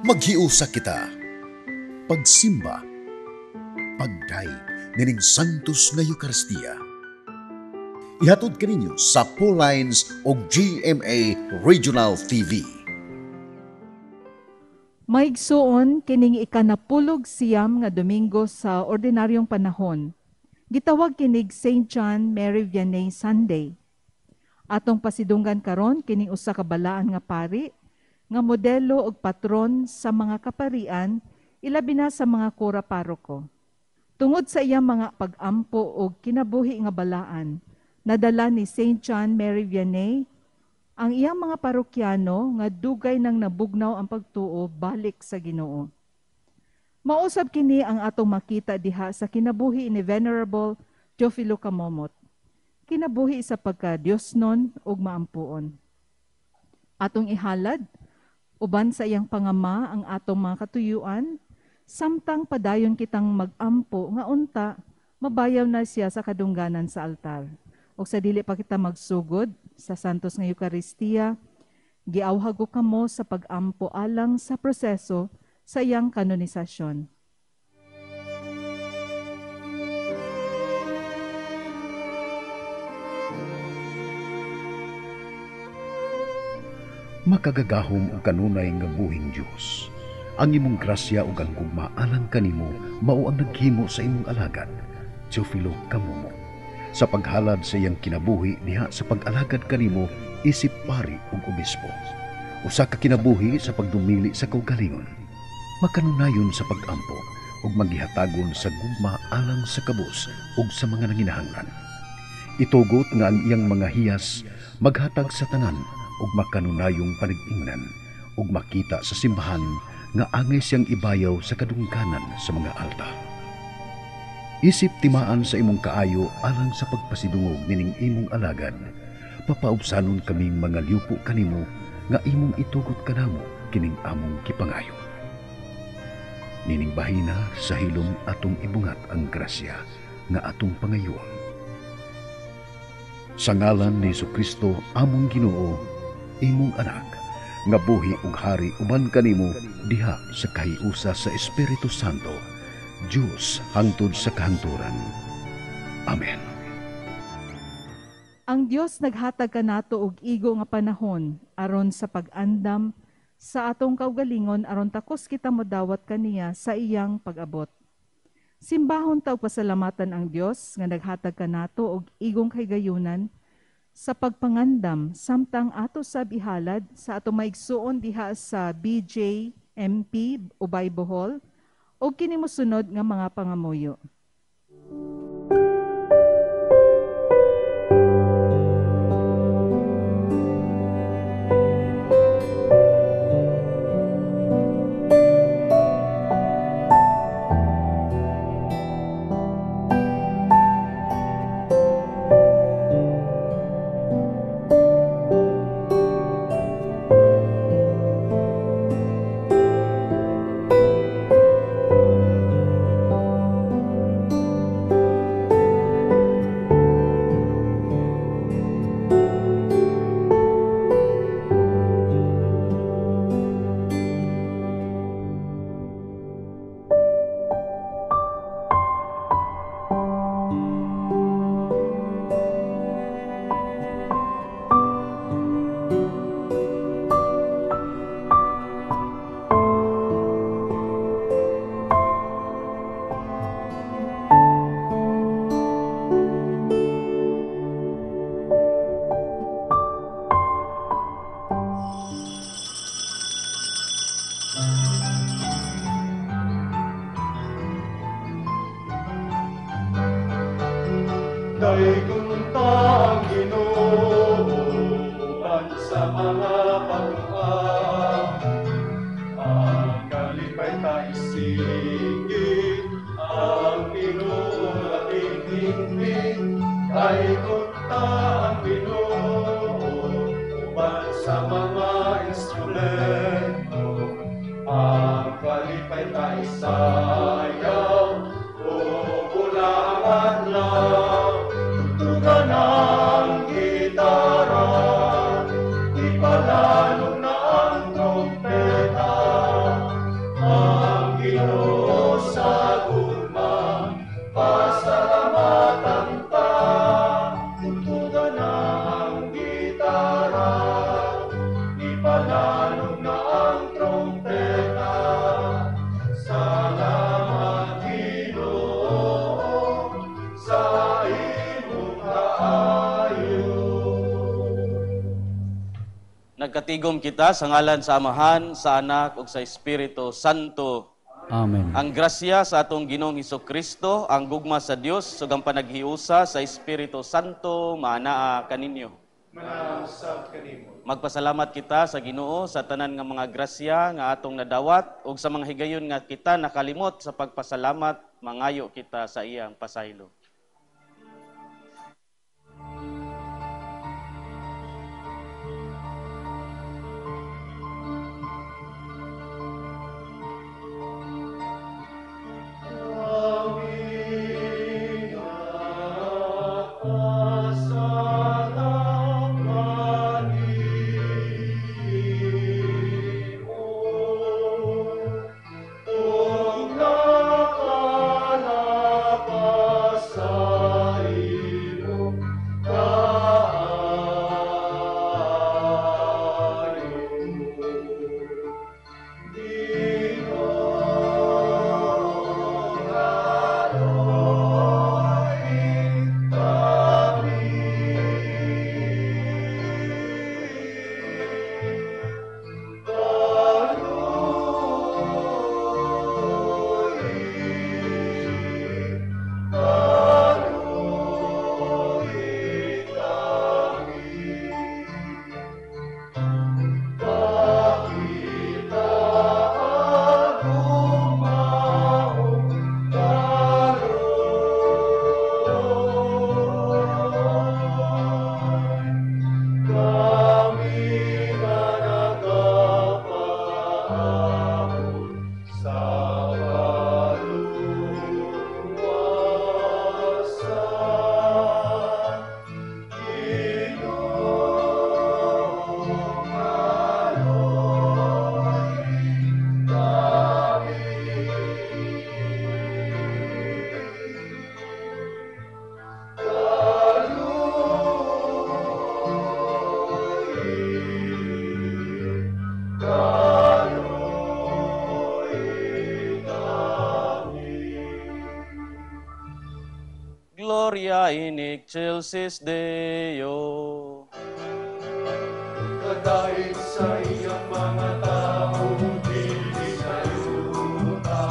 Maghiusa kita, pagsimba, pagdayeg nining Santos nga Eukaristiya. Ihatod kaninyo sa Lines og GMA Regional TV. Maigsuon kining 19 nga Domingo sa ordinaryong panahon. Gitawag kinig St. John Mary Vianney Sunday. Atong pasidunggan karon kining usa ka balaan nga pari nga modelo og patron sa mga kaparian, ilabi na sa mga kura paroko. Tungod sa iyang mga pag-ampo og kinabuhi nga balaan, nadala ni St. John Mary Vianney ang iyang mga parokyano nga dugay nang nabugnaw ang pagtuo balik sa Ginoo. Mausab kini ang atong makita diha sa kinabuhi ni Venerable Teofilo Camomot. Kinabuhi sa pagka-Diosnon ug maampuon. Atong ihalad uban sa iyang pangama ang atong mga katuyuan, samtang padayon kitang magampo nga unta mabayaw na siya sa kadungganan sa altar. Og sa dili pa kita magsugod sa Santos nga Eukaristiya, giawhag ko kamo sa pag-ampo alang sa proseso sa iyang kanonisasyon. Makagagahom og kanunay nga buhing Dios. Ang imong grasya ug ang gugma alang kanimo mao ang naghimo sa imong alagad, Teofilo Camomot, sa paghalad sa iyang kinabuhi diha sa pag-alagad kanimo isip pari ug obispo. Usa ka kinabuhi sa pagdumili sa kaugalingon, makanunayon sa pag-ampo ug maghihatagon sa gugma alang sa kabus ug sa mga nanginahanglan. Itugot nga ang iyang mga hiyas maghatag sa tanan ug makanunayong panag-ingnan ug makita sa simbahan nga angay siyang ibayaw sa kadungganan sa mga alta. Isip timaan sa imong kaayo alang sa pagpasidungog nining imong alagad, papaubsanon kaming mga liupo kanimo nga imong itugot kanamo kining among gipangayo. Nining bahina sa hilom atong ibungat ang grasya nga atong pangayoon. Sa ngalan ni Jesucristo among Ginoo, imong anak, nga buhi ug hari uban kanimo diha sa kahiusa sa Espiritu Santo, Dios hangtod sa kahangturan. Amen. Ang Dios naghatag kanato og igo nga panahon aron sa pag-andam sa atong kaugalingon aron takos kita modawat kaniya sa iyang pag-abot. Simbahon ta og pasalamatan ang Dios nga naghatag kanato og igong kahigayunan sa pagpangandam samtang ato sab ihalad sa ato maigsuon diha sa BJMP Ubay Bohol og kini mosunod nga mga pangamuyo. Ipalalong na ang trompeta. Nagkatigom kita sa ngalan sa Amahan, sa Anak ug sa Espiritu Santo. Amen. Ang grasya sa atong Ginoong Hesukristo, ang gugma sa Dios ug ang panaghiusa sa Espiritu Santo maanaa kaninyo. Manausab kanimo. Magpasalamat kita sa Ginoo sa tanan nga mga grasya nga atong nadawat ug sa mga higayon nga kita nakalimot sa pagpasalamat, mangayo kita sa iyang pasaylo. Gloria in excelsis Deo. Kadaig sa iyang mga tao, dili sa yuta.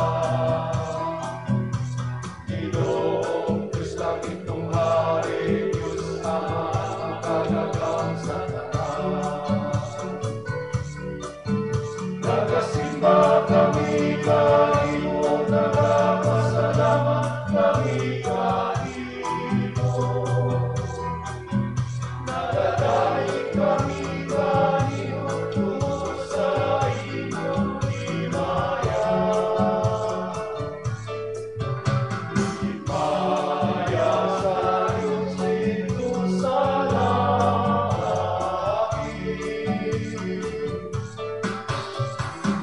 Ginoong Diyos langit ng hari, Diyos Ama, ang kagagang sa taas. Nagasimba kami kanimo, nagapasalamat kami kanimo. Nagadaig kami kanimo, tungod sa imong himaya. Himaya sa Diyos didto sa langit.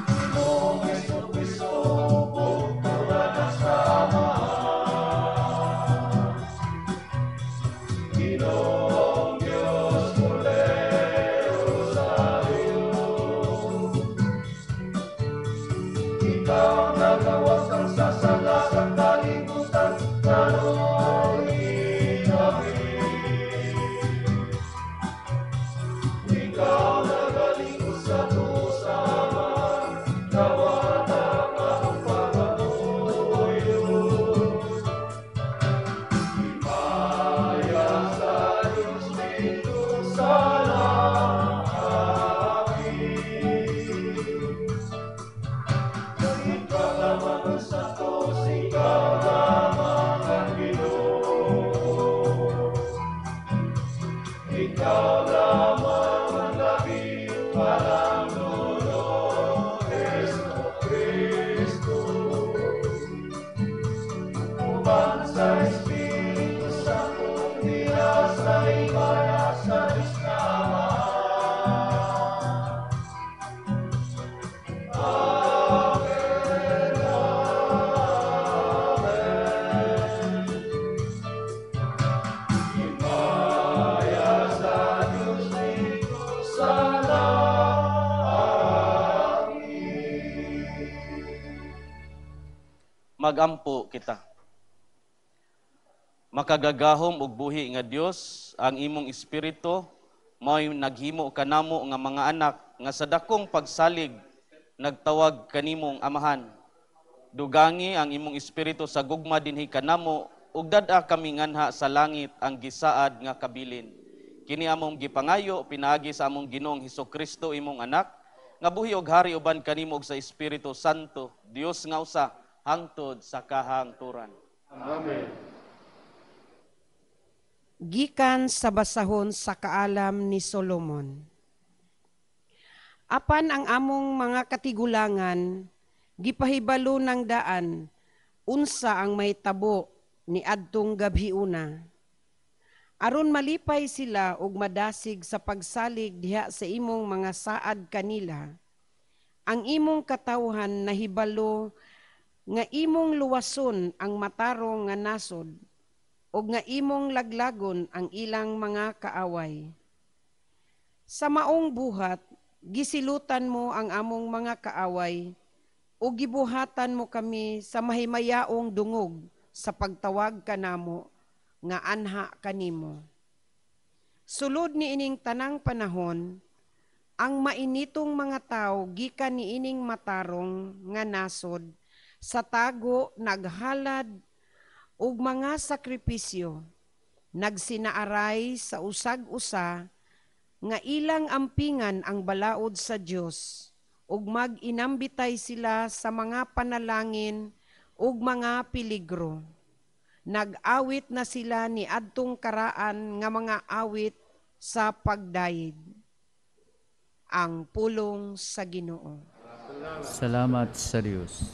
Ginoong Hesukristo, bugtong anak sa Amahan. Ginoong Diyos, Kordero sa Diyos. Ikaw ang nagawasang sa sala sa kalibutan, kaluoy kami. Ikaw nagalingkod sa tusa Amahan, dawata ang atong pangamuyo. Himaya sa Diyos didto sa langit. Ikaw lamang ang santos, ikaw lamang ang Ginoo. Ikaw lamang ang labi, walang dulo, Jesu Cristo. Uban sa Espiritu Santo, diha sa himaya sa Diyos na Ama. Amen, Amen. Himaya sa Diyos didto sa langit. Magampo kita. Makagagahom og buhi nga Dios, ang imong espiritu Mao'y naghimo kanamo nga mga anak nga sa dakong pagsalig nagtawag kanimong amahan. Dugangi ang imong espiritu sa gugma dinhi kanamo ug dad-a kami nganha sa langit ang gisaad nga kabilin. Kini among gipangayo pinaagi sa among Ginoong Hesukristo imong anak nga buhi og hari uban kanimo ug sa Espiritu Santo, Dios nga usa hangtod sa kahangturan. Amen. Gikan sa basahon sa kaalam ni Solomon. Apan ang among mga katigulangan gipahibalo ng daan unsa ang mahitabo ni adtong gabhiuna. Aron malipay sila og madasig sa pagsalig diha sa imong mga saad kanila, ang imong katawhan nahibalo nga imong luwason ang matarong nga nasod ug nga imong laglagon ang ilang mga kaaway. Sa maong buhat, gisilutan mo ang among mga kaaway ug gibuhatan mo kami sa mahimayaong dungog sa pagtawag kanamo nga anha kanimo. Sulod ni ining tanang panahon, ang mainitong mga tawo gikan niining matarong nga nasod sa tago naghalad og mga sakripisyo, nagsinaaray sa usag-usa nga ilang ampingan ang balaod sa Dios ug mag-inambitay sila sa mga panalangin ug mga peligro. Nag-awit na sila ni adtong karaan nga mga awit sa pagdayeg. Ang pulong sa Ginoo. Salamat sa Dios.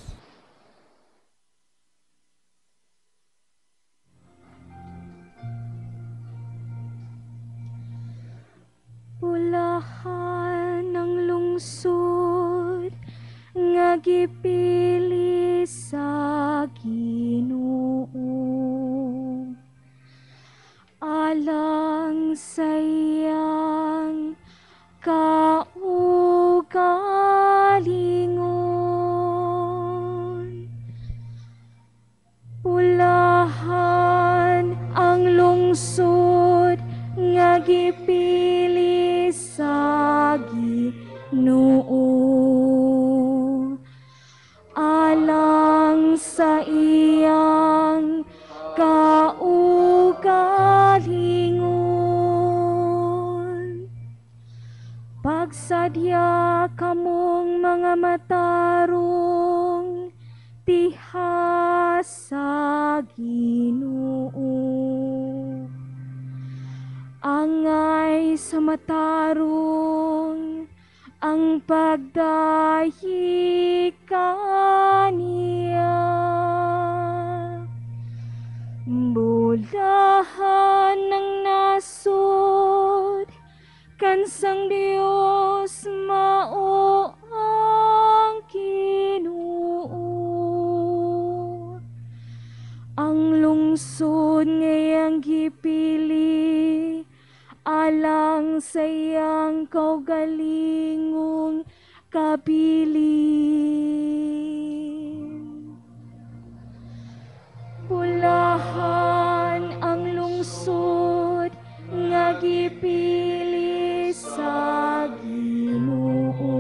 Pulahan ang lungsod nga gipili sa Ginoo alang sa iyang kaugalingon. Pulahan ang lungsod nga gipili sa Ginoo alang sa iyang kaugalingon. Pagsadya kamong mga matarong tiha sa Ginoo. Angay sa matarong ang pagdayi kaniya. Bulahan ng nasod, kansang Diyos mao ang Ginoo. Ang lungsod ngayang gipili, alang sa iyang kaugalingong kabilin. Pulahan ang lungsod nga gipili sa Ginoo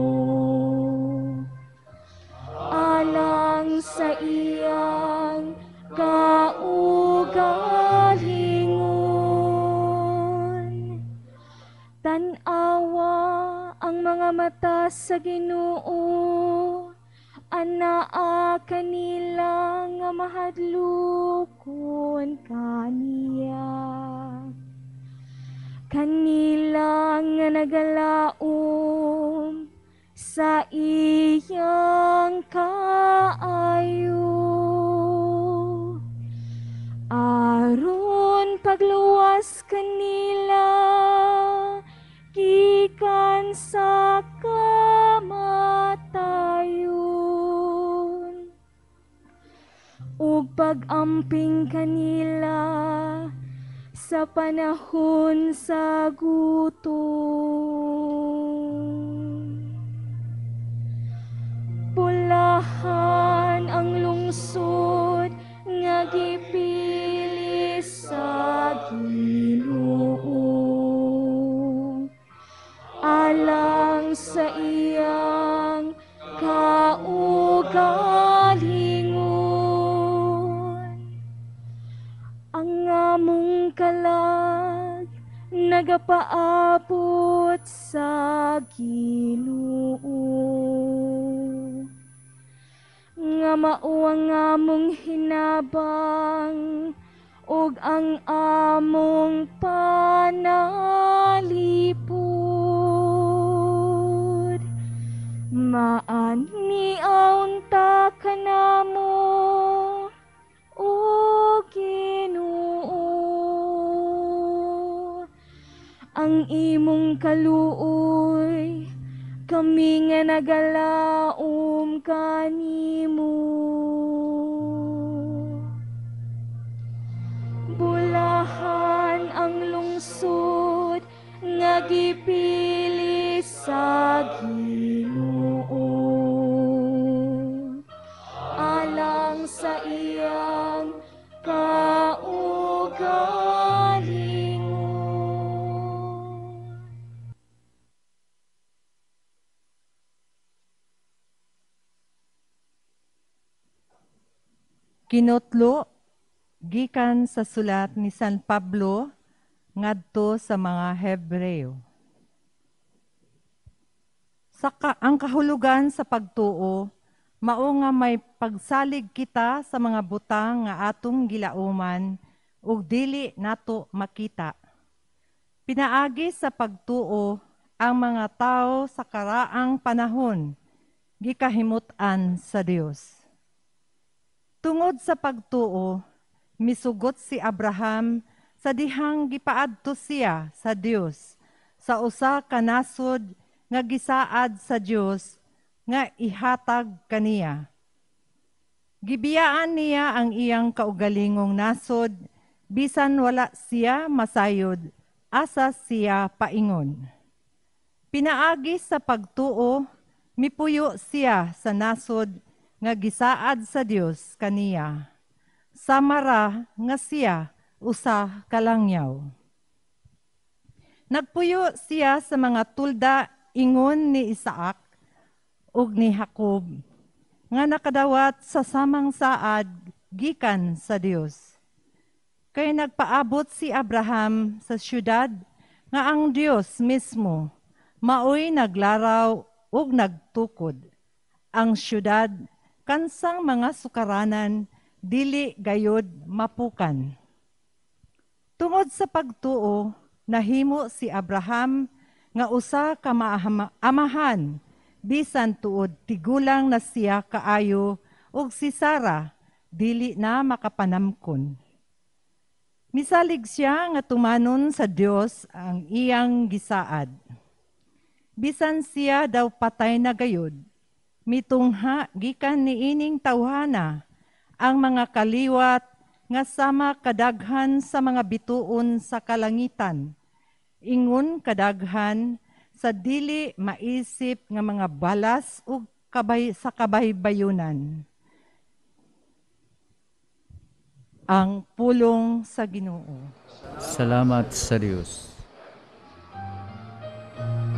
alang sa iyang kaugalingon. Tan-awa ang mga mata sa Ginoo, anaa kanila nga mahadlokon kaniya. Kanila nga nagalaom sa iyang kaayo. Aron pagluwas kanila gikan sa kamatayon ug pag-amping kanila sa panahon sa gutom. Pulahan ang lungsod nga gipili sa Ginoo kaugalingon. Ang among kalag nagapaabot sa Ginoo, nga mao ang among hinabang ug ang among panalipod. Maaniaon ta kanamo, o Ginoo, ang imong kaluoy, kami nga nagalaom kanimo. Bulahan ang lungsod nga gipili sa Ginoo, alang sa iyang kaugalingon. Kinotlo gikan sa sulat ni San Pablo ngadto sa mga Hebreo. Ang kahulugan sa pagtuo mao nga may pagsalig kita sa mga butang nga atong gilauman ug dili nato makita. Pinaagi sa pagtuo ang mga tawo sa karaang panahon gikahimut-an sa Dios. Tungod sa pagtuo, misugot si Abraham sa dihang gipaadto siya sa Dios sa usa ka nasod nga gisaad sa Dios nga ihatag kaniya. Gibiyaan niya ang iyang kaugalingong nasod bisan wala siya masayod asa siya paingon. Pinaagi sa pagtuo, mipuyo siya sa nasod nga gisaad sa Dios kaniya. Samara nga siya usa ka langyaw. Nagpuyo siya sa mga tulda ingon ni Isaac ug ni Jacob nga nakadawat sa samang saad gikan sa Dios. Kay nagpaabot si Abraham sa syudad nga ang Dios mismo maoy naglaraw ug nagtukod. Ang syudad kansang mga sukaranan dili gayod mapukan. Tungod sa pagtuo, nahimo si Abraham nga usa ka amahan bisan tuod tigulang na siya kaayo ug si Sara dili na makapanamkon. Misalig siya nga tumanon sa Dios ang iyang gisaad. Bisan siya daw patay na gayod, mitungha gikan niining tawhana ang mga kaliwat nga sama kadaghan sa mga bituon sa kalangitan, ingon kadaghan sa dili maisip nga mga balas ug kabay sa kabaybayunan. Ang pulong sa Ginoo. Salamat sa Dios. Alleluia.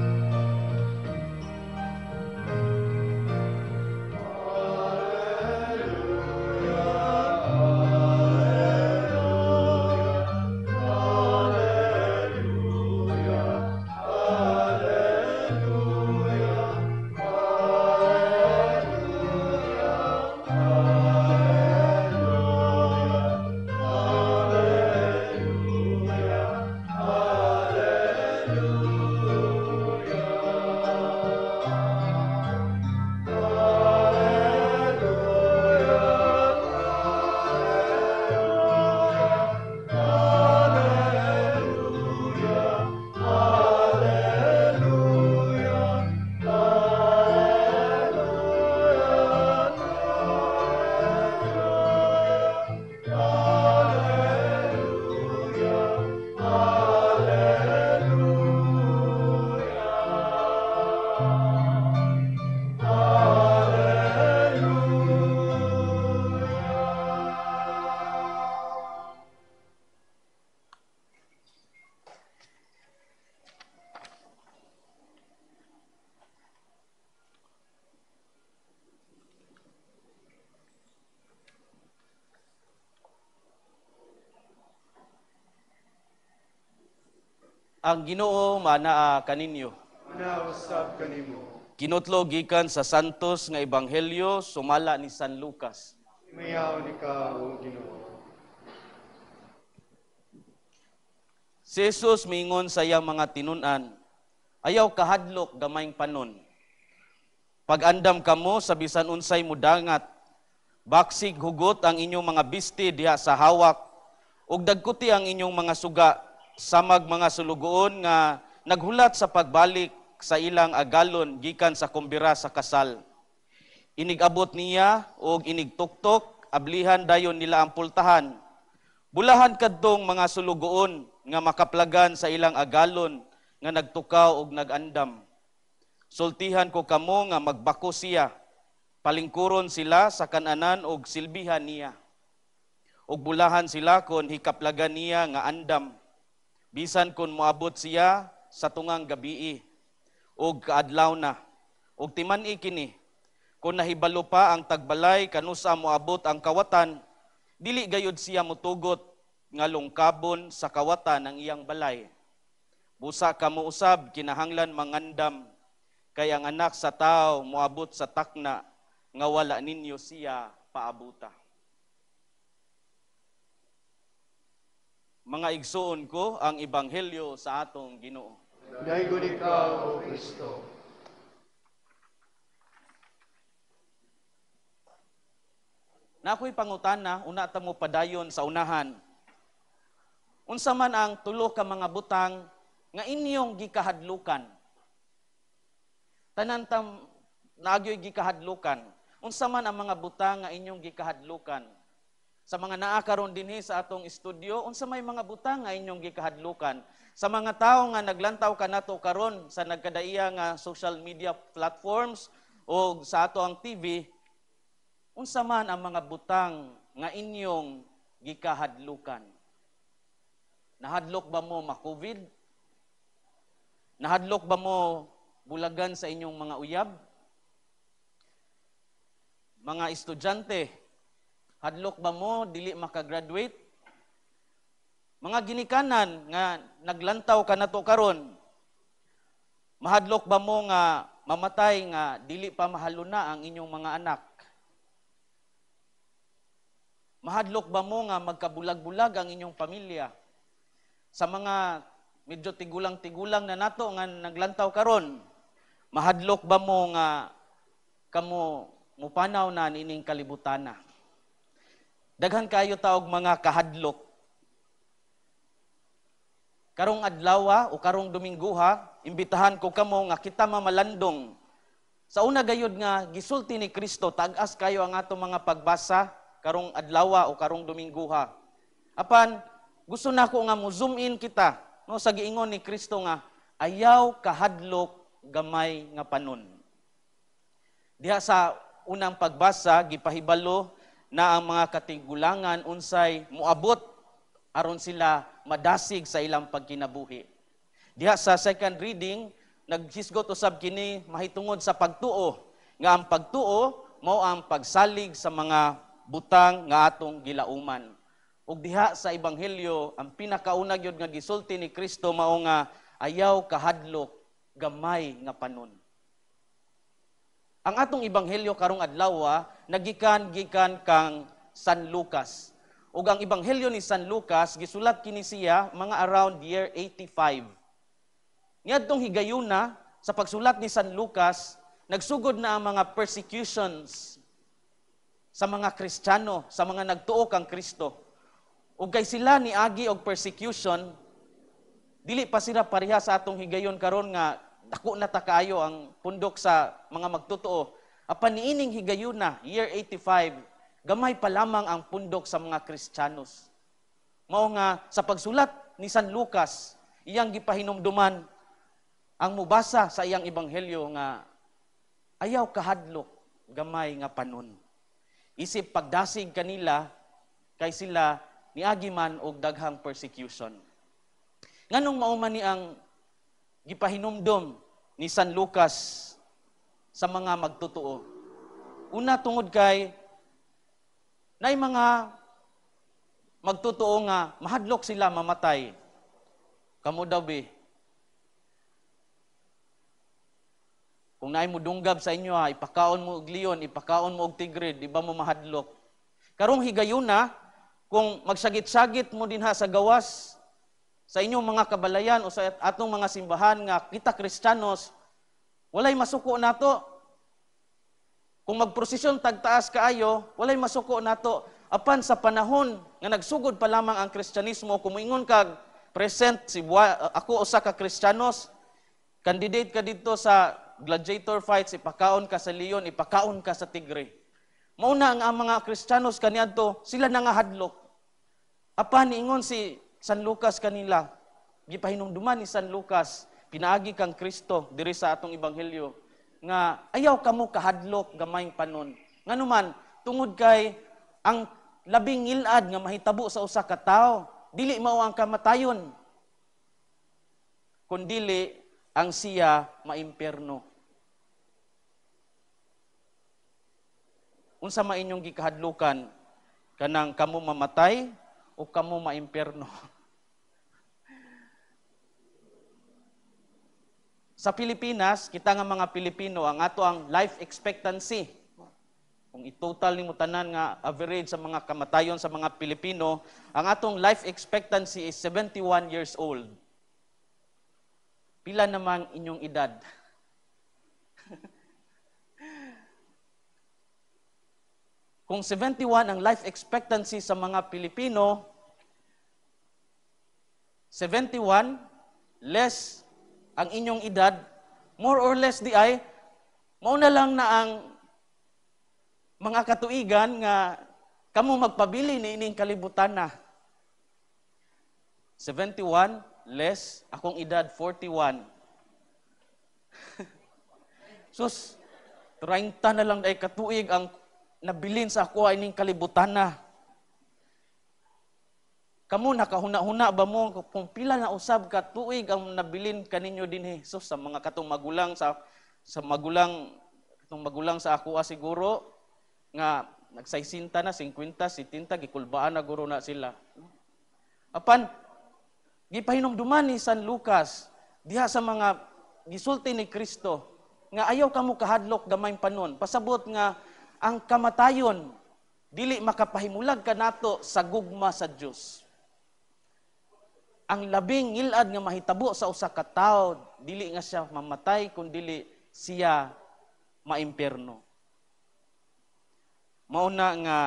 Ang Ginoo manaa kaninyo. Nausab kanimo. Kinutlo gikan sa Santos nga Ebanghelyo sumala ni San Lucas. Mayaw ni ka, o Ginoo. Si Jesus miingon sa iyang mga tinun-an, ayaw kahadlok gamayng panon. Pag-andam kamo sa bisan unsay mudangat, baksig hugot ang inyong mga bisti diha sa hawak, ug dagkuti ang inyong mga suga, samag mga sulugoon nga naghulat sa pagbalik sa ilang agalon gikan sa kumbira sa kasal. Inigabot niya og inigtuktok, ablihan dayon nila ang pultahan. Bulahan kadtong mga sulugoon nga makaplagan sa ilang agalon nga nagtukaw og nagandam. Sultihan ko kamo nga magbako siya, palingkuron sila sa kananan og silbihan niya. Og bulahan sila kon hikaplagan niya nga andam. Bisan kon moabot siya sa tungang gabii og kaadlaw na. Og timan-i kini, kon nahibalo pa ang tagbalay kanusa moabot ang kawatan, dili gayud siya motugot nga lungkabon sa kawatan ang iyang balay. Busa kamo usab kinahanglan mangandam, kay ang anak sa tao moabot sa takna nga wala ninyo siya paabuta. Mga igsuon ko ang ebanghelyo sa atong Ginoo. Daygon ikaw, O Kristo. Nakoy pangutana, una ta mo padayon sa unahan. Unsa man ang tulo ka mga butang nga inyong gikahadlukan? Tanan tam naagyoy gikahadlukan. Unsa man ang mga butang nga inyong gikahadlukan? Sa mga naa karon dinhi sa atong studio, unsa may mga butang nga inyong gikahadlukan? Sa mga tawo nga naglantaw kanato karon sa nagkadaiya nga social media platforms o sa ato ang TV, unsa man ang mga butang nga inyong gikahadlukan? Nahadlok ba mo ma-COVID? Nahadlok ba mo bulagan sa inyong mga uyab? Mga estudyante, hadlok ba mo dili makagraduate? Mga ginikanan nga naglantaw kanato karon, mahadlok ba mo nga mamatay nga dili pa mahaluna ang inyong mga anak? Mahadlok ba mo nga magkabulag-bulag ang inyong pamilya? Sa mga medyo tigulang-tigulang na nato nga naglantaw karon, mahadlok ba mo nga kamo mupanaw na niining kalibutana? Daghan kayo taog mga kahadlok. Karong adlawa o karong Domingguha, imbitahan ko kamo nga kita mamalandong. Sa una gayud nga gisulti ni Kristo, tag-as kayo ang atong mga pagbasa karong adlawa o karong Domingguha. Apan gusto nako nga mo zoom in kita no sa giingon ni Kristo nga ayaw kahadlok gamay nga panon. Diha sa unang pagbasa gipahibalo na ang mga katigulangan unsay moabot aron sila madasig sa ilang pagkinabuhi. Diha sa second reading naghisgot usab kini mahitungod sa pagtuo nga ang pagtuo mao ang pagsalig sa mga butang nga atong gilauman. Ug diha sa ebanghelyo ang pinakauna gyud nga gisulti ni Kristo mao nga ayaw kahadlok gamay nga panon. Ang atong ebanghelyo karong adlaw nagikan gikan kang San Lucas. Ug ang ebanghelyo ni San Lucas gisulat kini siya mga around year 85. Niadtong higayuna sa pagsulat ni San Lucas nagsugod na ang mga persecutions sa mga Kristiyano, sa mga nagtuo kang Kristo. Ug kay sila niagi og persecution, dili pa sila pareha sa atong higayon karon nga dako na ta kaayo ang pundok sa mga magtotoo. Apan niining higayuna, year 85, gamay pa lamang ang pundok sa mga Kristiyanos. Mao nga sa pagsulat ni San Lucas, iyang gipahinumduman ang mubasa sa iyang ebanghelyo nga ayaw kahadlok gamay nga panon. Isip pagdasig kanila kay sila niagi man og daghang persecution. Nganong mao man ni ang gipahinumdom ni San Lucas sa mga magtotoo? Una, tungod kay nay mga magtotoo nga mahadlok sila mamatay. Kamo daw be, Kung naay mo dunggab sa inyo ha, ipakaon mo og leon, ipakaon mo og tigre, di ba mo mahadlok? Karong higayuna, kung magsagit-sagit mo dinha sa gawas, sa inyong mga kabalayan o sa atong mga simbahan nga kita Kristiyanos, walay masuko nato. Kung magprosesyon tagtaas kaayo, walay masuko nato. Apan sa panahon nga nagsugod pa lamang ang Kristyanismo, kung moingon kag present si ako usa ka Kristiyanos, candidate ka didto sa gladiator fights, ipakaon ka sa leon, ipakaon ka sa tigre. Mauna ang mga Kristiyanos kaniadto, sila nangahadlok. Apan niingon si San Lucas kanila, gipahinumduman ni San Lucas, pinaagi kang Kristo diri sa atong ebanghelyo, nga ayaw kamo kahadlok gamayng panon. Nganuman, tungod kay ang labing ngilad nga mahitabo sa usa ka tawo, dili mao ang kamatayon, kundili ang siya maimpierno. Unsa man inyong gikahadlukan, kanang kamo mamatay o kamo maimpierno? Sa Pilipinas, kita nga mga Pilipino, ang ato ang life expectancy. Kung i-total nimo tanan nga average sa mga kamatayon sa mga Pilipino, ang atong life expectancy is 71 years old. Pila namang inyong edad? Kung 71 ang life expectancy sa mga Pilipino, 71 less ang inyong edad, more or less di ay, mauna lang na ang mga katuigan nga kamo magpabili ni ining kalibutan na. 71 less akong edad 41. Sus, 30 na lang ay katuig ang nabilin sa ako ining kalibutan na. Kamo nakahuna-huna ba mo kung pila na usab ka tuig ang nabilin kaninyo dinhi? So sa mga katong magulang sa magulang katong magulang sa ako siguro nga nagsaysinta na 50, 70 gikulbaan na guro na sila. Apan gipahinumduman ni San Lucas diha sa mga gisulti ni Kristo nga ayaw kamo kahadlok gamay panon. Pasabot nga ang kamatayon dili makapahimulag kanato sa gugma sa Dios. Ang labing ngilad nga mahitabo sa usa ka tawo, dili nga siya mamatay kun dili siya maimpierno. Mauna nga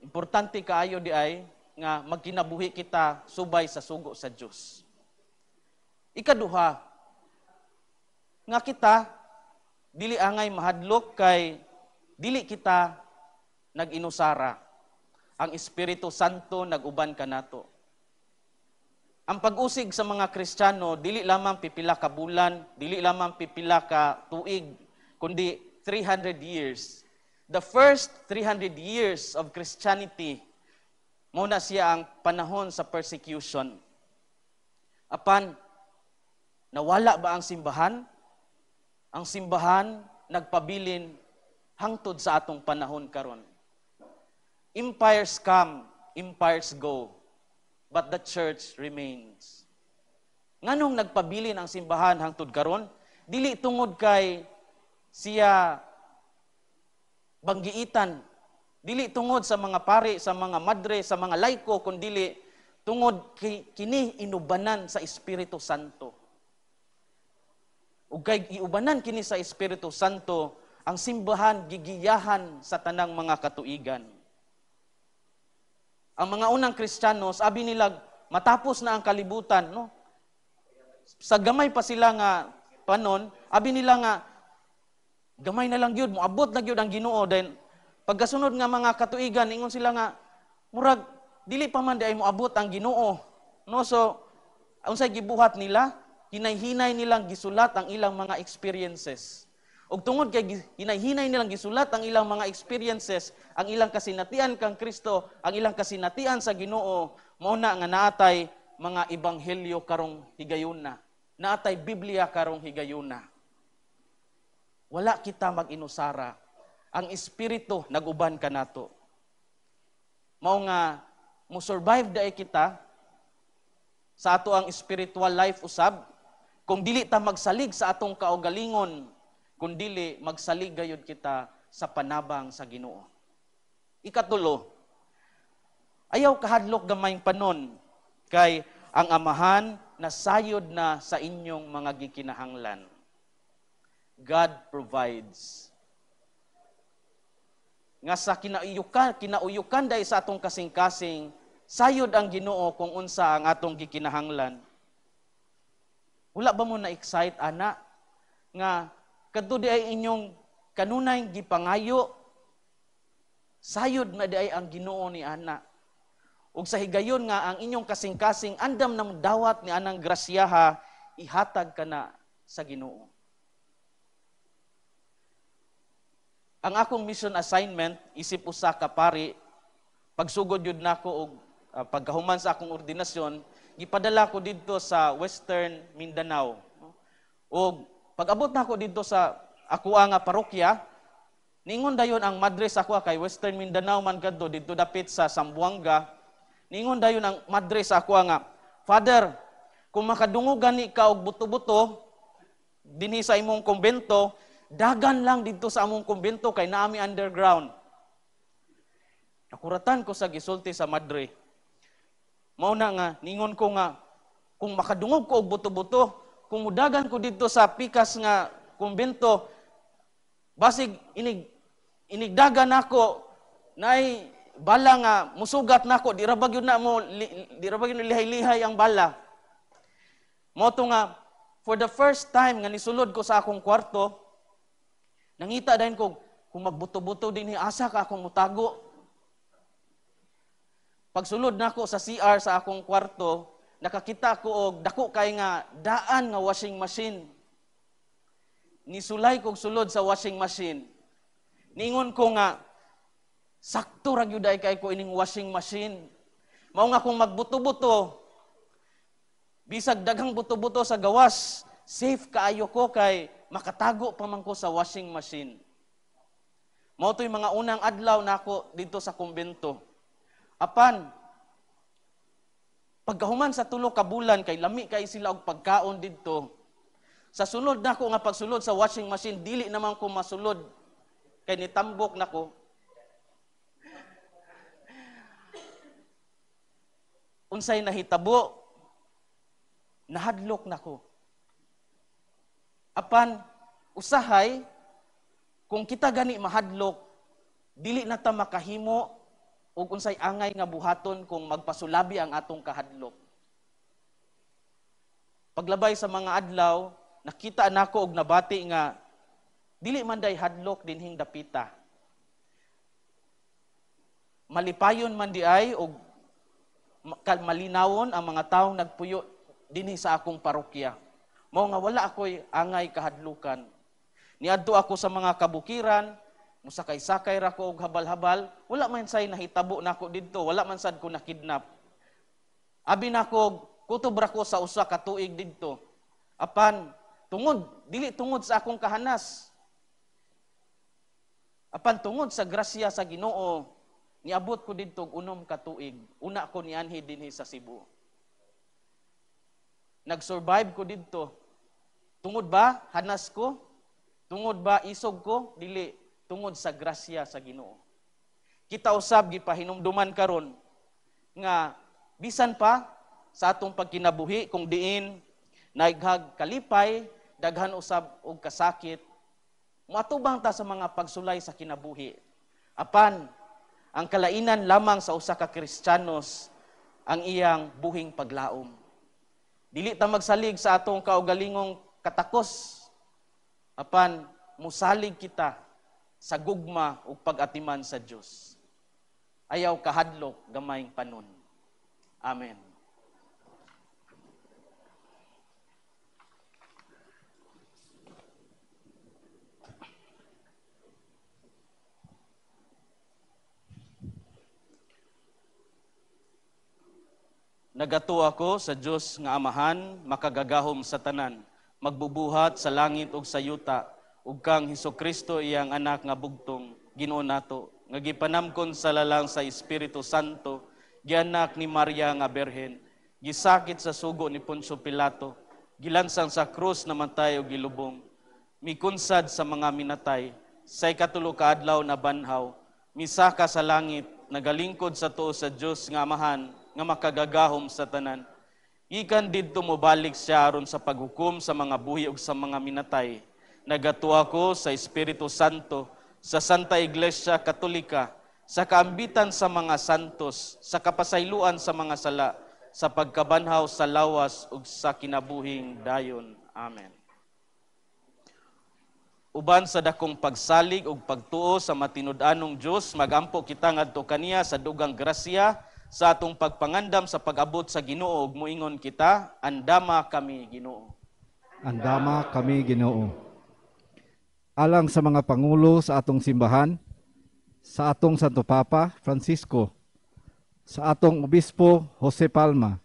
importante kaayo di ay nga magkinabuhi kita subay sa sugo sa Dios. Ikaduha, nga kita dili angay mahadlok kay dili kita nag-inusara. Ang Espiritu Santo nag-uban kanato. Ang pag-usig sa mga Kristiyano dili lamang pipila ka bulan, dili lamang pipila ka tuig, kundi 300 years. The first 300 years of Christianity, mao na siya ang panahon sa persecution. Apan, nawala ba ang simbahan? Ang simbahan nagpabilin hangtod sa atong panahon karon. Empires come, empires go, but the church remains. Nganong nagpabilin ang simbahan hangtod karon? Dili tungod kay siya banggiitan, dili tungod sa mga pari, sa mga madre, sa mga laiko, kundili tungod kay kini inubanan sa Espiritu Santo. Ug kay iubanan kini sa Espiritu Santo, ang simbahan gigiyahan sa tanang mga katuigan. Ang mga unang Kristiyano, sabi nila, matapos na ang kalibutan, no? Sa gamay pa sila nga panon, abi nila nga gamay na lang gyud, moabot na gyud ang Ginoo. Then pagkasunod nga mga katuigan, ingon sila nga murag dili pa man di ay moabot ang Ginoo. No, so unsay gibuhat nila? Hinay-hinay nilang gisulat ang ilang mga experiences. Ug tungod kay hinay-hinay nilang gisulat ang ilang mga experiences, ang ilang kasinatian kang Kristo, ang ilang kasinatian sa Ginoo, mao na nga naatay mga ebanghelyo karong higayuna. Naatay Biblia karong higayuna. Wala kita mag-inusara. Ang Espiritu nag-uban kanato. Mao nga mo survive daay kita sa ato ang spiritual life usab. Kung dili ta magsalig sa atong kaugalingon, kung dili magsalig gayud kita sa panabang sa Ginoo. Ikatulo, ayaw kahadlok gamayng panon kay ang Amahan nasayod na sa inyong mga gikinahanglan. God provides. Nga sa kinauyukan dahil sa atong kasing-kasing, sayod ang Ginoo kung unsa ang atong gikinahanglan. Wala ba mo na-excite, ana? Nga kadto di ay inyong kanunay gipangayo, sayod na di ay ang Ginoo ni ana. Ug sa higayon nga ang inyong kasing-kasing andam na dawat ni anang grasyaha, ihatag kana sa Ginoo. Ang akong mission assignment isip usa ka pari, pagsugod yun nako og pagkahuman sa akong ordinasyon, gipadala ko didto sa Western Mindanao. Og pag-abot nako didto sa akoa nga parokya, ningon dayon ang madre sa akoa kay Western Mindanao man kadto didto dapit sa Zamboanga. Ningon dayon ang madre sa akoa nga, Father, kung makadungog gani ka og buto-buto dinhi sa imong kumbento, dagan lang didto sa among kumbento kay naami underground. Nakuratan ko sa gisulti sa madre. Mao na nga ningon ko nga kung makadungog ko og buto-buto, kung mudagan ko didto sa pikas nga kumbento, basig inigdagan nako nay bala nga musugat nako, di ra ba gyud na mo di ra ba gyud lihay-lihay ang bala. Mao to nga for the first time nga nisulod ko sa akong kwarto, nangita dayon ko kung magbuto-buto dinhi asa ka akong mutago. Pagsulod nako sa CR sa akong kwarto, nakakita ko og dako kay nga daan nga washing machine. Nisulay kog sulod sa washing machine. Ningon ko nga sakto ra gyud ay kay ko ining washing machine. Mao nga kung magbuto-buto, bisag daghang buto-buto sa gawas, safe kaayo ko kay makatago pa man ko sa washing machine. Mao to'y mga unang adlaw nako didto sa kumbento. Apan pagkahuman sa 3 ka bulan kay lami kay sila og pagkaon didto. Sa sunod nako nga pagsulod sa washing machine, dili naman ko masulod kay nitambok nako. Unsay nahitabo, nahadlok nako. Apan usahay kung kita gani mahadlok, dili na ta makahimo og unsay angay nga buhaton kung magpasulabi ang atong kahadlok. Paglabay sa mga adlaw, nakita nako og nabati nga dili man day hadlok dinhing dapita. Malipayon man di ay og malinawon ang mga taong nagpuyo dinhi sa akong parokya. Mao nga wala ako'y angay kahadlukan. Niadto ako sa mga kabukiran, musakay-sakay ra ko og habal-habal, wala man say nahitabo nako didto, wala man sad ko nakidnap. Abi nako kutob ra ko sa usa ka tuig didto. Apan tungod dili tungod sa akong kahanas. Apan tungod sa grasya sa Ginoo, niabot ko didto og 6 ka tuig. Una ko nianhi dinhi sa Cebu. Nag-survive ko didto. Tungod ba hanas ko? Tungod ba isog ko? Dili, tungod sa grasya sa Ginoo. Kita usab gipahinumduman karon nga bisan pa sa atong pagkinabuhi kung diin naighag kalipay, daghan usab og kasakit, moatubang ta sa mga pagsulay sa kinabuhi. Apan ang kalainan lamang sa usa ka Kristiyanos ang iyang buhing paglaom. Dili ta magsalig sa atong kaugalingong katakos, apan musalig kita sa gugma ug pag-atiman sa Dios. Ayaw kahadlok gamayng panon. Amen. Nagatuo ako sa Dios nga Amahan, makagagahom sa tanan, magbubuhat sa langit ug sa yuta, ug kang Hesukristo iyang anak nga bugtong, Ginoo nato, nga gipanamkon sa lalang sa Espiritu Santo, gianak ni Maria nga Berhen, gisakit sa sugo ni Poncio Pilato, Gilansang sa krus, namatay ug gilubong. Mikunsad sa mga minatay, sa ikatulo ka adlaw nabanhaw. Misaka sa langit, nagalingkod sa tuo sa Dios nga Amahan, nga makagagahom sa tanan. Gikan didto mobalik siya aron sa paghukom sa mga buhi ug sa mga minatay. Nagatuo ko sa Espiritu Santo, sa Santa Iglesia Katolika, sa kaambitan sa mga santos, sa kapasayloan sa mga sala, sa pagkabanhaw sa lawas ug sa kinabuhing dayon. Amen. Uban sa dakong pagsalig ug pagtuo sa matinud-anong Dios, magampo kita ngadto kaniya sa dugang grasya sa atong pagpangandam sa pag-abot sa Ginoo ug moingon kita, andama kami Ginoo. Andama kami Ginoo. Alang sa mga pangulo sa atong simbahan, sa atong Santo Papa Francisco, sa atong Obispo Jose Palma,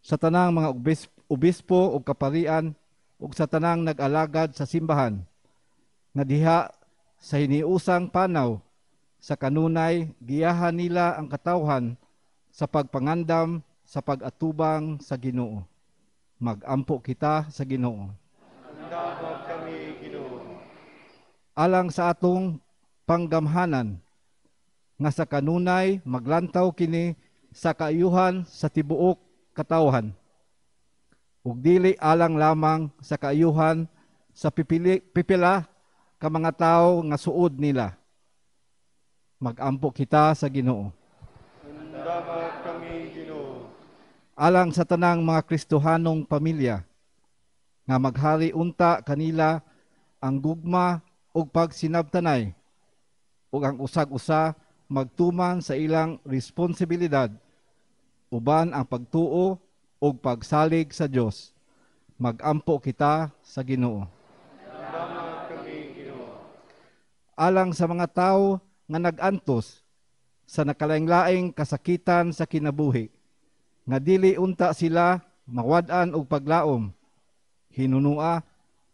sa tanang mga obispo ug kaparian ug sa tanang nag-alagad sa simbahan, nga diha sa hiniusang panaw sa kanunay giyahan nila ang katawhan sa pagpangandam sa pag-atubang sa Ginoo. Magampo kita sa Ginoo. Andama kami Ginoo. Alang sa atong panggamhanan nga sa kanunay maglantaw kini sa kaayuhan sa tibuok katawhan ug dili alang lamang sa kaayuhan sa pipila ka mga tawo nga suod nila. Magampo kita sa Ginoo. Andama kami Ginoo. Alang sa tanang mga Kristohanong pamilya nga maghari unta kanila ang gugma ug pagsinabtanay ug ang usag-usa magtuman sa ilang responsibilidad uban ang pagtuo ug pagsalig sa Dios. Magampo kita sa Ginoo. Andama kami Ginoo. Alang sa mga tawo nga nag-antos sa nakalaing-laing kasakitan sa kinabuhi, nga dili unta sila mawad-an og paglaom, hinunua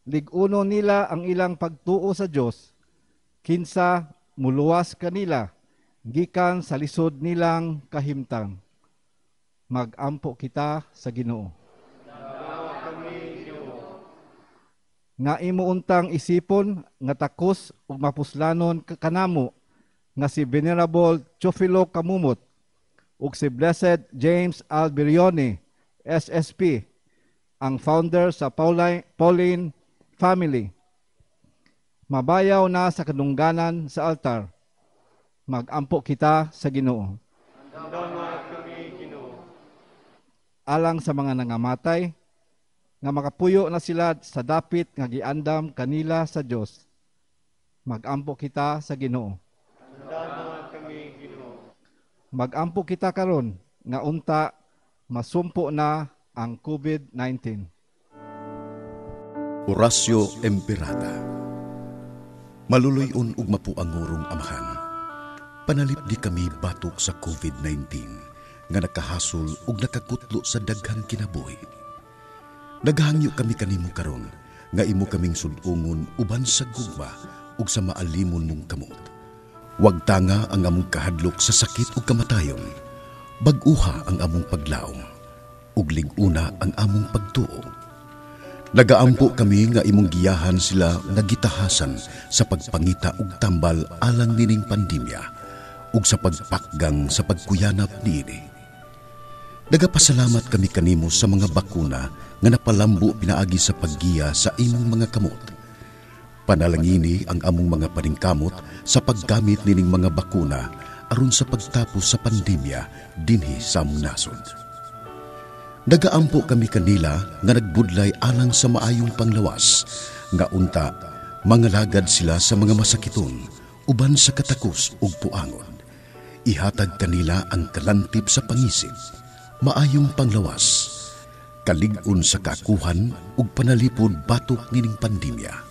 lig-uno nila ang ilang pagtuo sa Dios, kinsa muluwas kanila gikan sa lisod nilang kahimtang. Magampo kita sa Ginoo. Nga imo untang isipon nga takos ug mapuslanon kanamo nga si Venerable Teofilo Camomot ug si Blessed James Alberione SSP, ang founder sa Pauline Family, mabayaw na sa kadungganan sa altar. Magampo kita sa Ginoo. Andama kami Ginoo. Alang sa mga nangamatay nga makapuyo na sila sa dapit nga giandam kanila sa Dios. Magampo kita sa Ginoo. Andama kami Ginoo. Magampo kita karon nga unta masumpo na ang COVID-19. Oratio Imperata. Maluloy-on ug mapuangurong Amahan, panalipdi kami batok sa COVID-19 nga nakahasol ug nakakutlo sa daghang kinabuhi. Naghangyo kami kanimo karon nga imo kaming sud-ungon uban sa gugma ug sa maalimon mong kamot. Wag tanga ang among kahadlok sa sakit ug kamatayon. Bag-uha ang among paglaom ug lig-una ang among pagtuo. Nagaampo kami nga imong giyahan sila nga gitahasan sa pagpangita ug tambal alang nining pandemya ug sa pagpakgang sa pagkuyanap niini. Nagapasalamat kami kanimo sa mga bakuna nga napalambo pinaagi sa paggiya sa imong mga kamot. Panalangini ang among mga paningkamot sa paggamit nining mga bakuna aron sa pagtapos sa pandemya dinhi sa among nasod. Nagaampo kami kanila nga nagbudlay alang sa maayong panglawas, nga unta mangalagad sila sa mga masakiton uban sa katakos ug puangon. Ihatag kanila ang kalantip sa pangisip, maayong panglawas, kalig-on sa kakuhan ug panalipod batok nining pandemya.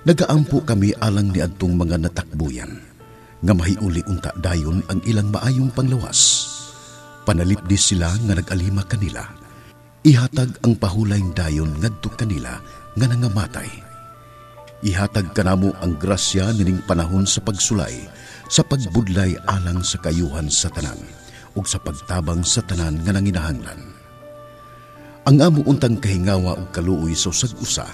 Nagaampo kami alang niadtong mga natakbuyan, nga mahiuli unta dayon ang ilang maayong panglawas. Panalipdi sila nga nag-alima kanila. Ihatag ang pahulayng dayon ngadto kanila nga nangamatay. Ihatag kanamo ang grasya nining panahon sa pagsulay, sa pagbudlay alang sa kayuhan sa tanan ug sa pagtabang sa tanan nga nanginahanglan. Ang amo untang kahingawa ug kaluoy sa usag usa,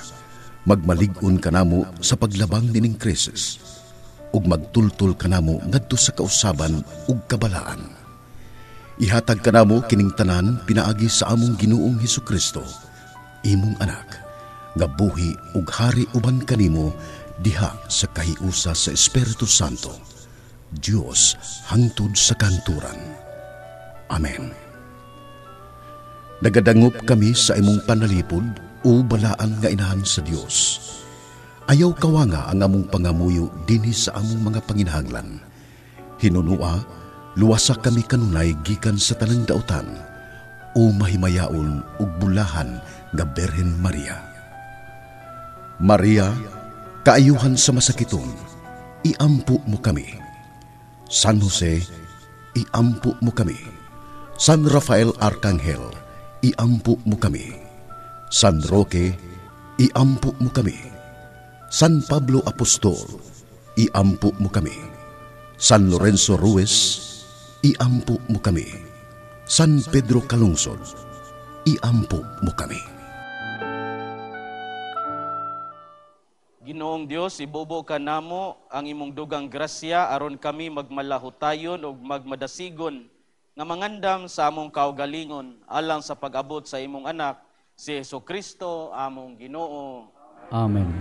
magmalig-on kanamo sa paglabang nining krisis, ug magtultol kanamo ngadto sa kausaban ug kabalaan. Ihatag kanamo kining tanan pinaagi sa among Ginoong Hesukristo, imong anak, nga buhi ug hari uban kanimo diha sa kahiusa sa Espiritu Santo, Dios hangtod sa kanturan. Amen. Nagadangop kami sa imong panalipod o balaan nga inahan sa Dios. Ayaw kawanga ang among pangamuyo dinhi sa among mga panginahanglan. Hinunua, luwasa kami kanunay gikan sa tanang dautan o mahimayaon ug bulahan nga Birhen Maria. Maria, kaayuhan sa masakiton, iampo mo kami. San Jose, iampo mo kami. San Rafael Arcangel, iampo mo kami. San Roque, iampo mo kami. San Pablo Apostol, iampo mo kami. San Lorenzo Ruiz, iampo mo kami. San Pedro Calungsod, iampo mo kami. Ginoong Dios, ibubo ka namo ang imong dugang grasya aron kami magmalahutayon ug magmadasigon nga mangandam sa among kaugalingon alang sa pag-abot sa imong anak si Hesukristo among Ginoo. Amen.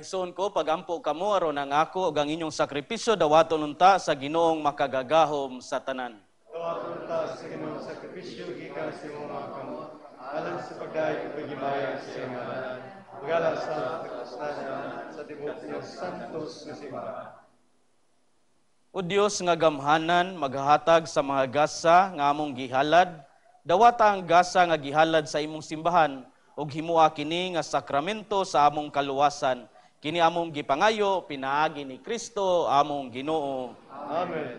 Igsoon ko, pagampo kamo aron ang ako ug ang inyong sakripisyo dawaton unta sa Ginoong makagagahom sa tanan. Dawaton unta sa Ginoong sakripisyo gikan sa imong mga kamot, alang sa pagdayeg ug paghimaya sa iyang ngalan, ug alang sa katustanan sa tibuok iyang santos nga simbahan. O Dios nga gamhanan, maghahatag sa mga gasa nga among gihalad, dawata ang gasa nga gihalad sa imong simbahan ug himoa kini nga sakramento sa among kaluwasan. Kini among gipangayo pinaagi ni Kristo among Ginoo. Amen.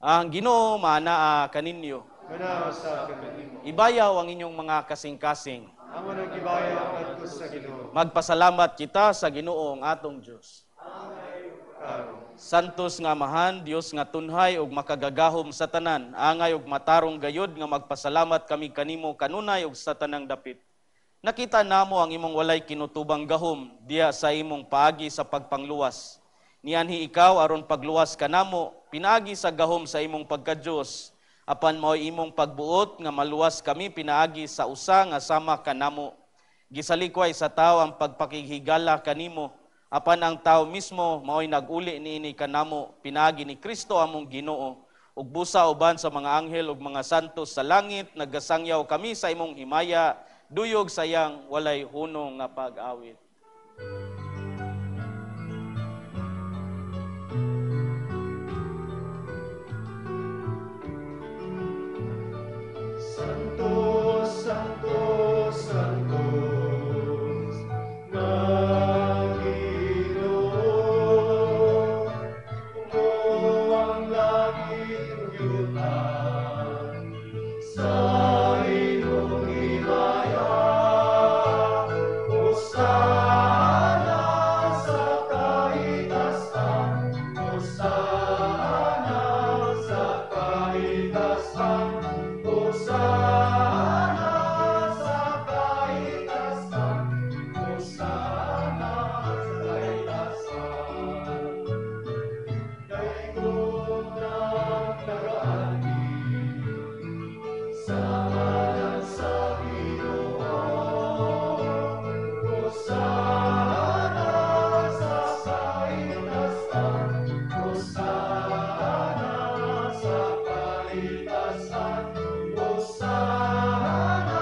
Ang Ginoo maanaa kaninyo. Manaa sa kanimo. Ibayaw ang inyong mga kasing-kasing. Amo nang gibayaw ngadto sa Ginoo. Magpasalamat kita sa Ginoo ang atong Dios. Amen. Santos nga Amahan, Dios nga tunhay ug makagagahom sa tanan, angay ug matarong gayod nga magpasalamat kami kanimo kanunay ug sa tanang dapit. Nakita namo ang imong walay kinutubang gahom diya sa imong paagi sa pagpangluwas. Nianhi ikaw aron pagluwas kanamo, pinaagi sa gahom sa imong pagka-Dios. Apan mao'y imong pagbuot nga maluwas kami pinaagi sa usa nga sama kanamo. Gisalikway sa tao ang pagpakighigala kanimo, apan ang tao mismo mao'y naguli niini kanamo pinaagi ni Kristo among Ginoo. Ug busa uban sa mga anghel ug mga santos sa langit, nagasangyaw kami sa imong himaya, duyog sayang walay hunong nga pag-awit. Santo, Santo, Santo, nga Ginoo, puno ang langit ug yuta sa imong himaya. Hosana sa kahitasan, Hosana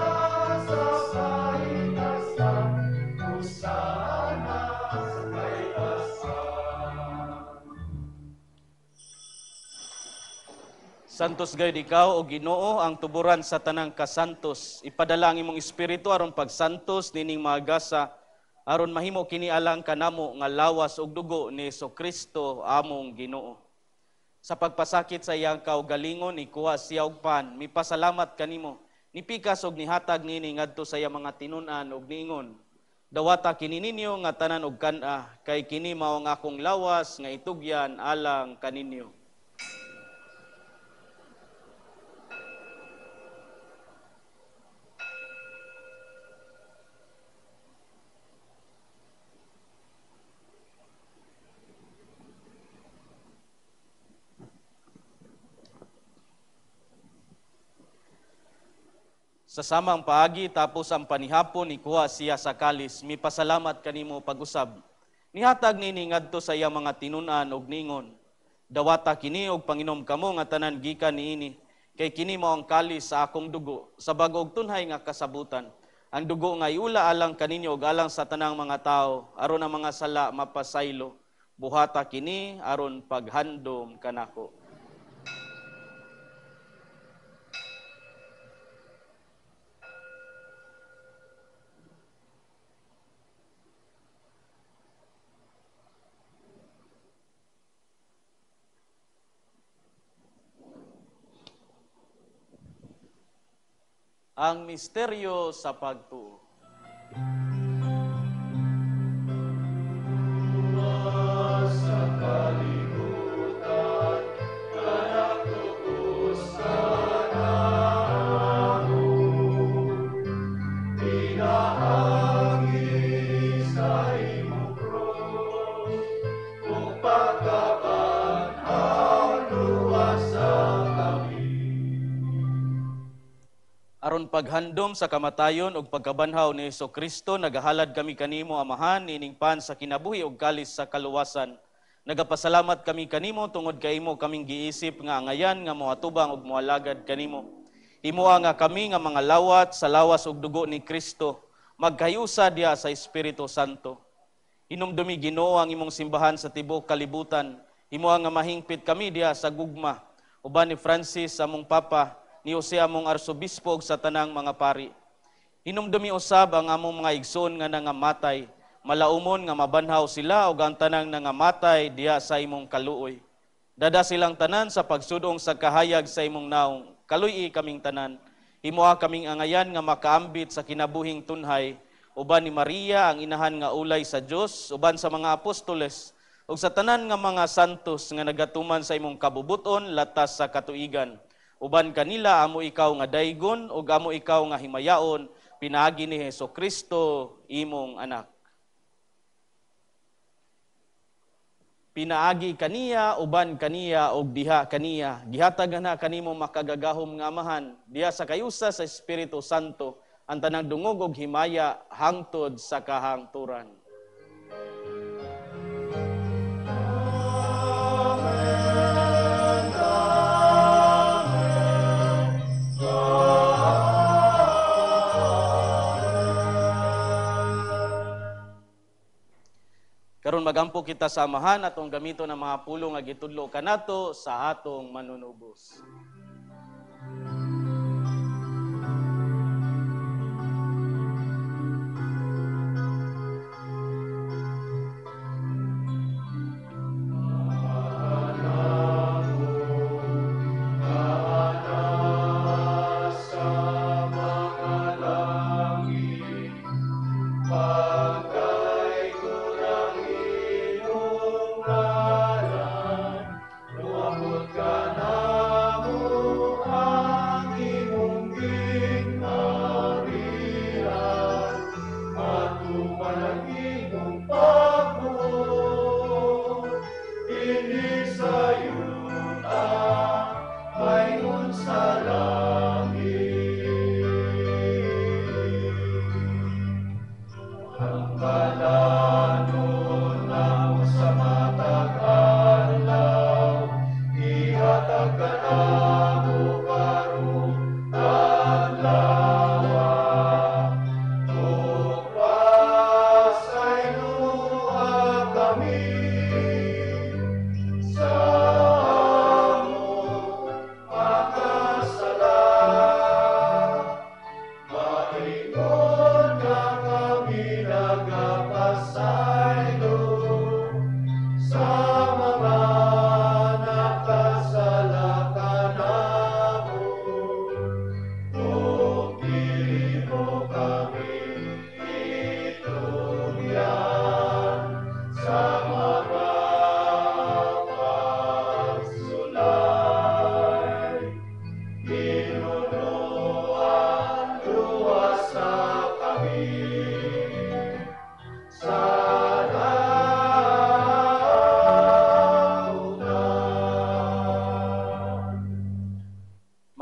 sa kahitasan, Hosana sa kahitasan. Santos gayud ikaw o Ginoo ang tuburan sa tanang kasantos. Ipadala ang imong espiritu aron pagsantos nining mga gasa, aron mahimo kini alang kanamo nga lawas ug dugo ni Hesukristo among Ginoo. Sa pagpasakit sa iyang kaugalingon, ikuha siya og pan, mipasalamat kanimo, nipikas og nihatag nini ngadto sa iyang mga tinun-an og niingon, dawata kini ninyo nga tanan og kan-a, kay kini mao ang akong lawas nga itugyan alang kaninyo. Sa samang paagi, tapos ang panihapon, ikuha siya sa kalis, mipasalamat kanimo pag-usab. Nihatag nini ngadto sa iyang mga tinun-an og ningon, dawata kini og panginom kamo nga tanan gikan niini, kay kini mao ang kalis sa akong dugo, sa bag-o og tunhay nga kasabutan. Ang dugo nga iula alang kaninyo og alang sa tanang mga tawo, aron ang mga sala mapasaylo. Buhata kini aron paghandom kanako. Ang misteryo sa pagtuo. Sa kalibutan, kanagtuusan ako, pinaagi sa imong krus, ug pagkabanhaw luwasa kami. Aron paghandom sa kamatayon ug pagkabanhaw ni Hesukristo, nagahalad kami kanimo, Amahan, nining pan sa kinabuhi ug kalis sa kaluwasan. Nagapasalamat kami kanimo tungod kay imo kaming giisip nga angayan nga moatubang ug moalagad kanimo. Himoa nga kami nga mga lawat sa lawas ug dugo ni Kristo, magkayusa diha sa Espiritu Santo. Hinumdumi Ginoo ang imong simbahan sa tibuok kalibutan. Himoa nga mahingpit kami diha sa gugma. Uban ni Francis among Papa, ni Jose among arsobispo ug sa tanang mga pari. Hinumdumi usab ang among mga igsoon nga nangamatay, malaumon nga mabanhaw sila ug ang tanang nangamatay diha sa imong kaluoy. Dada silang tanan sa pagsudong sa kahayag sa imong naong, kaluy-i kaming tanan. Himoa kaming angayan nga makaambit sa kinabuhing tunhay, uban ni Maria ang inahan nga ulay sa Dios, uban sa mga apostoles ug sa tanan nga mga santos nga nagatuman sa imong kabubuton latas sa katuigan. Uban kanila amo ikaw nga daygon ug amo ikaw nga himayaon pinaagi ni Hesukristo imong anak. Pinaagi kaniya, uban kaniya ug diha kaniya, gihatag na kanimo makagagahom nga Amahan diha sa kayusa sa Espiritu Santo ang tanang dungog ug himaya hangtod sa kahangturan. Karon magampo kita sa Amahan atong gamiton ang mga pulong nga gitudlo kanato sa atong manunubos. Ang kalanon na sa matag-ala.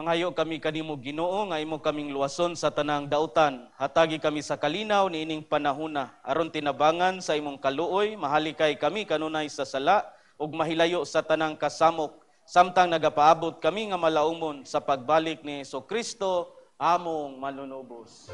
Nagpanghayo kami kanimo Ginoo nga imo kaming luwason sa tanang dautan. Hatagi kami sa kalinaw niining panahuna aron tinabangan sa imong kaluoy, mahalikay kami kanunay sa sala ug mahilayo sa tanang kasamok samtang nagapaabot kami nga malaumon sa pagbalik ni Hesukristo among manunubos.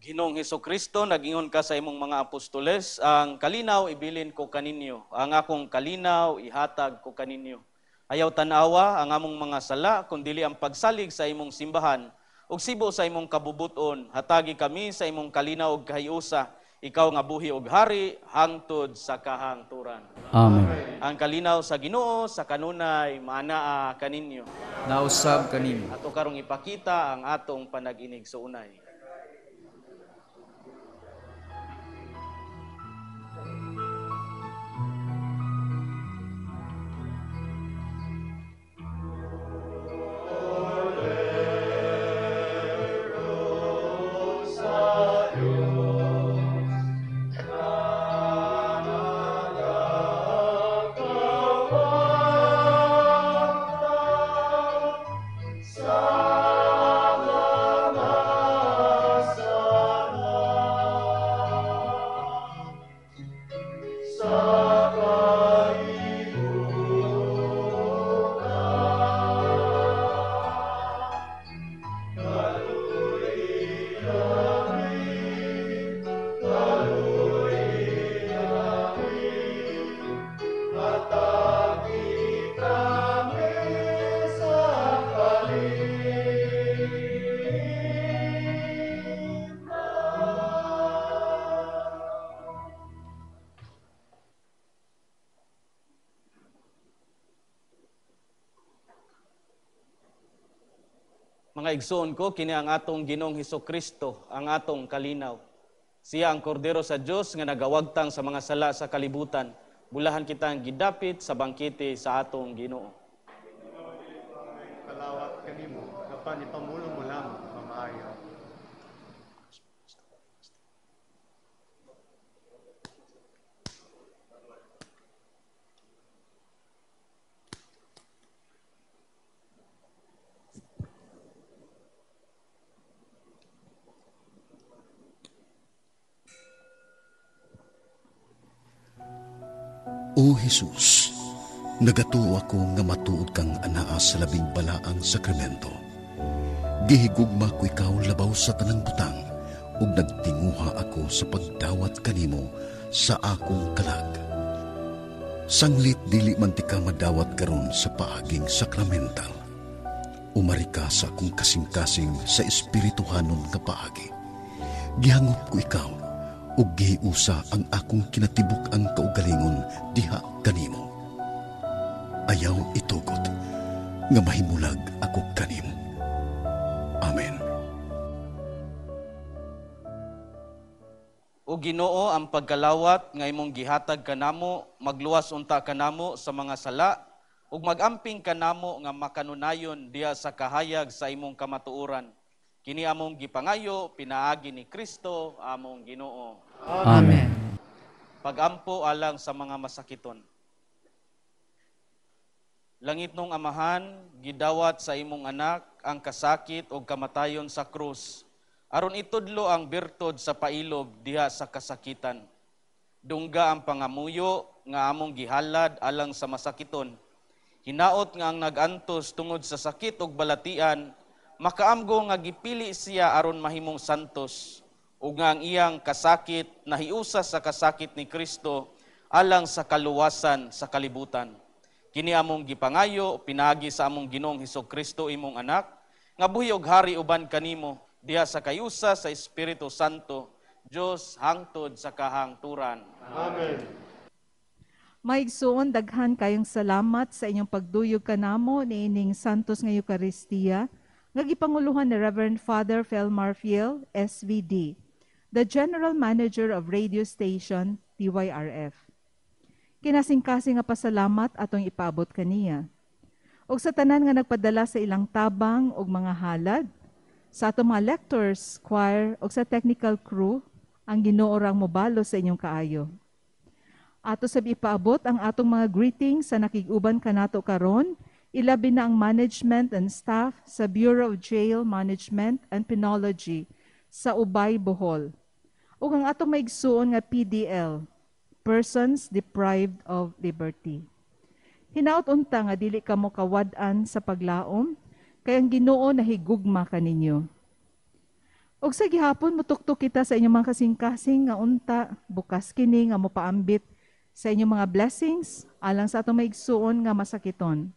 Ginoong Hesukristo, nag-ingon ka sa imong mga apostoles, ang kalinaw ibilin ko kaninyo, ang akong kalinaw ihatag ko kaninyo. Ayaw tan-awa ang among mga sala, kundili ang pagsalig sa imong simbahan, ug sibo sa imong kabubuton, hatagi kami sa imong kalinaw ug kahiusa, ikaw nga buhi ug hari, hangtod sa kahangturan. Amen. Ang kalinaw sa Ginoo sa kanunay maanaa kaninyo. Nausab kanimo. Ato karong ipakita ang atong panag-inig suunay. Mga igsoon ko, kini ang atong Ginoong Hesukristo, ang atong kalinaw. Siya ang kordero sa Dios nga nagawagtang sa mga sala sa kalibutan. Bulahan kita ang gidapit sa bangkete sa atong Ginoo. Kalawat kanimo, apan ipamulong mo lamang mamaayo. O Jesus, nagatuo ako nga matuod kang anaa sa labing balaang sakramento. Gihigugma ko ikaw labaw sa tanang butang, ug nagtinguha ako sa pagdawat kanimo sa akong kalag. Sanglit dili man ti ka madawat karon sa paaging sakramental. Umari ka sa akong kasing-kasing sa espirituhanon nga paagi. Gihangop ko ikaw, ug gihiusa ang akong kinatibuk ang kaugalingon diha kanimo. Ayaw itugot nga mahimulag ako kanimo. Amen. O Ginoo, ang pagkalawat nga imong gihatag kanamo, magluwas unta kanamo sa mga sala, ug magamping kanamo nga makanunayon diha sa kahayag sa imong kamatuoran. Kini among gipangayo, pinaagi ni Kristo, among Ginoo. Amen. Pagampo alang sa mga masakiton. Langit nung Amahan, gidawat sa imong anak ang kasakit o kamatayon sa krus, aron itudlo ang birtud sa pailob diha sa kasakitan. Dungga ang pangamuyo nga among gihalad alang sa masakiton. Hinaot nga ang nagantos tungod sa sakit ug balatian, makaamgo nga gipili siya aron mahimong santos, ug nga ang iyang kasakit nahiusa sa kasakit ni Kristo alang sa kaluwasan sa kalibutan. Kini among gipangayo pinaagi sa among Ginoong Hesukristo imong anak, nga buhi og hari uban kanimo diha sa kayusa sa Espiritu Santo, Dios hangtod sa kahangturan. Amen. Maigsuon, daghan kayong salamat sa inyong pagduyog kanamo niining Santos nga Eucharistia nga gipanguluhan ni Reverend Father Felmar Fiel, SVD, the General Manager of Radio Station DYRF. Kinasingkasing nga pasalamat atong ipaabot kaniya. Og sa tanan nga nagpadala sa ilang tabang og mga halad, sa atong mga lectors, choir, og sa technical crew, ang Ginoo rang mobalo sa inyong kaayo. Ato sab ipaabot ang atong mga greetings sa nakig-uban kanato karon, ilabi na ang management and staff sa Bureau of Jail Management and Penology sa Ubay, Bohol. Ug ang atong maigsuon nga PDL, Persons Deprived of Liberty. Hinaot unta nga dili kamo kawad-an sa paglaom, kay ang Ginoo nahigugma kaninyo. Og sa gihapon mutuktok kita sa inyong mga kasing-kasing nga unta bukas kini nga mopaambit sa inyong mga blessings alang sa atong maigsuon nga masakiton.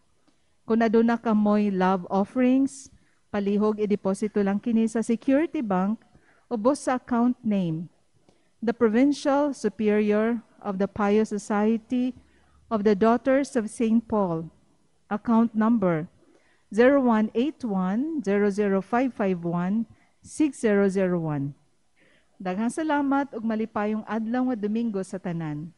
Kung aduna kamoy love offerings, palihog i-deposito lang kini sa Security Bank ubos sa account name, the Provincial Superior of the Pious Society of the Daughters of St. Paul, account number 0181-00551-6001. Daghang salamat ug malipayong adlaw nga Domingo sa tanan.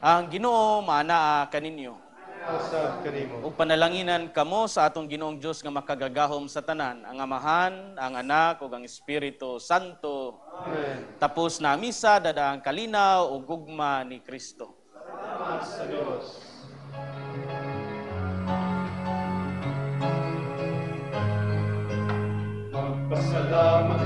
Ang Ginoo maanaa kaninyo. Usab kanimo. Ug panalanginan kamo sa atong Ginoong Dios nga makagagahom sa tanan, ang Amahan, ang Anak ug ang Espiritu Santo. Amen. Tapos na misa, dadaang kalinaw ug gugma ni Kristo. Salamat sa Dios. Magpasalamat